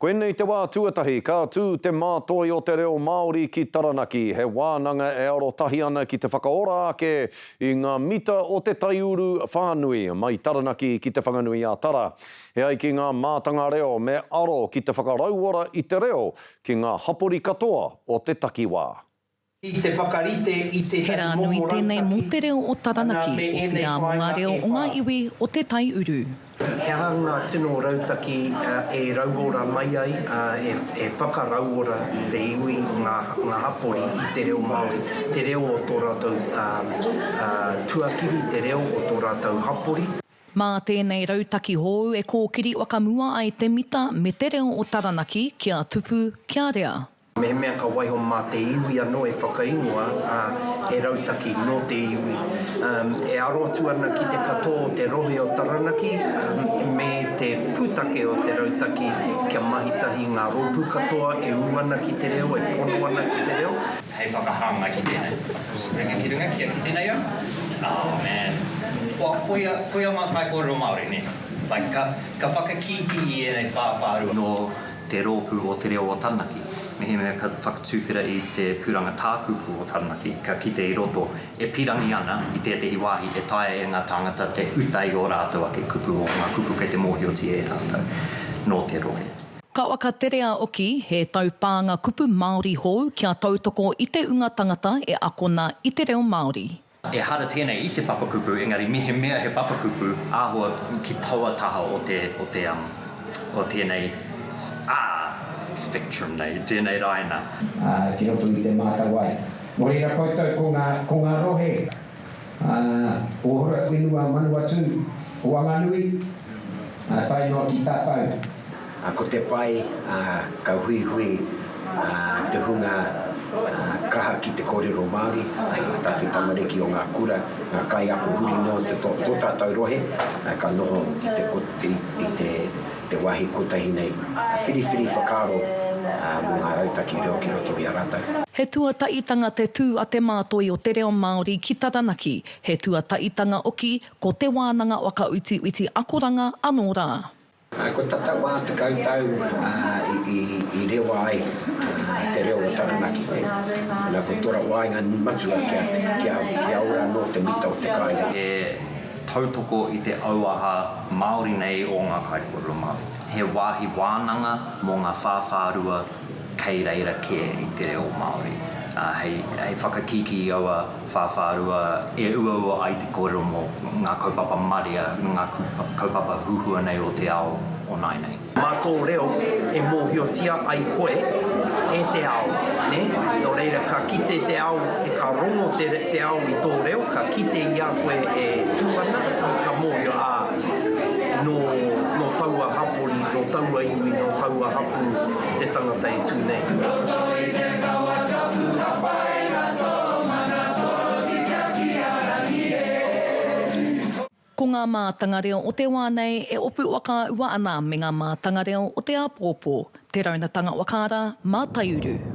Koinei te wā tuatahi ka tū te mātoi o te reo Māori ki Taranaki, he wānanga e arotahi ana ki te whakaora ake i ngā mita o te taiuru whānui mai Taranaki ki Te Whanganui-a-Tara. E ai ki ngā mātanga reo me aro ki te whakarauora i te reo ki ngā hapori katoa o te takiwā. Ki te whakarite i He tētahi rā nui momo tēnei mō rautaki, te reo o ana, Taranaki, me ēnei otirā mō ngā whāinga reo e o ngā whā. iwi o Te Tai Uru. He aha ngā tino rautaki e rauora mai ai, e whakarauora te iwi, ngā hapori i te reo Māori, te reo o tō rātou tuakiri, te reo o tō rātou hapori? Mā tēnei rautaki hou e kōkiri whakamua ai te mita me te reo o Taranaki kia tupu, kia rea. Mehemea ka waiho mā te iwi anō e whakaingoa, ā, he rautaki nō te iwi, e aro atu ana ki te katoa o te rohe o Taranaki, me te pūtake o te rautaki kia mahi tahi ngā rōpū katoa e ū ana ki te reo, e pono ana ki te reo. Hei whakahāngai ki tēnei. Ringa ki runga, kia kite nei au. Oh man. Well, koia, koia ngā kaikōrero Māori, nē? Like, ka, ka whakakīkī i ēnei whāwhārua. Nō Te Rōpū o Te Reo o Taranaki. Mehemea ka whakatuwhera i te pūranga tākupu o Taranaki, ka kite i roto e pīrangi ana i tētehi wāhi e taea e ngā tāngata te uta i ō rātou ake kupu, o ngā kupu kei te mōhiotia e rātou nō te rohe. Ka whakaterea hoki he taupānga kupu Māori hou kia tautoko i te unga tangata e akona i te reo Māori. Ehara tēnei i te papakupu, engari mehemea he papakupu, āhua ki taua taha o te, o te, um, o tēnei, ah, spectrum nei, tēnei raina. Ā, ki roto i te mātawai. Nō reira koutou ko ngā, ko ngā rohe, ā, o Horowhenua, Manuwatū, o Wanganui, ā, tae noa ki tātou. Ko te pai, ka huihui te hunga kaha ki te kōrero Māori, ā tātou tamariki o ngā kura, ngā kaiako huri noa i tō tātou rohe, ka noho i te wāhi kotahi nei, whiriwhiri whakaaro mō ngā rautaki reo ki roto i a rātou. He tuataitanga te tū a te mātoi o te reo Māori ki Taranaki, he tuataitanga oki ko Te Wānanga Whakautiuti Akoranga anō rā. Ko tata 40 tau i rewa ai te reo o Taranaki. Na, ko tora waenga matua kia ora anō te mita o te kāinga. He tautoko i te auaha Māori nei o ngā kaikōrero Māori. He wāhi wānanga mō ngā whāwhārua kei reira kē i te reo Māori, hei whakakīkī i aua Whāwhārua e uaua ai te kōrero mō ngā kaupapa marea, ngā kaupapa huhua nei o te ao o nāianei. Mā tō reo e mōhiotia ai koe e te ao, nē? Nō reira, ka kite te ao, ka rongo te, te ao i tō reo, ka kite i a koe e tū ana, ka mōhio, ā, nō, nō taua hapori, nō taua iwi, nō taua hapū te tangata e tū nei. Roto i te kawa tapu ka painga tō mana tōtika ki a Rangi e. Ko ngā mātanga reo o te wā nei e opu whakaua ana me ngā mātanga reo o te āpōpō, te raunatanga whakaara mā Taiuru.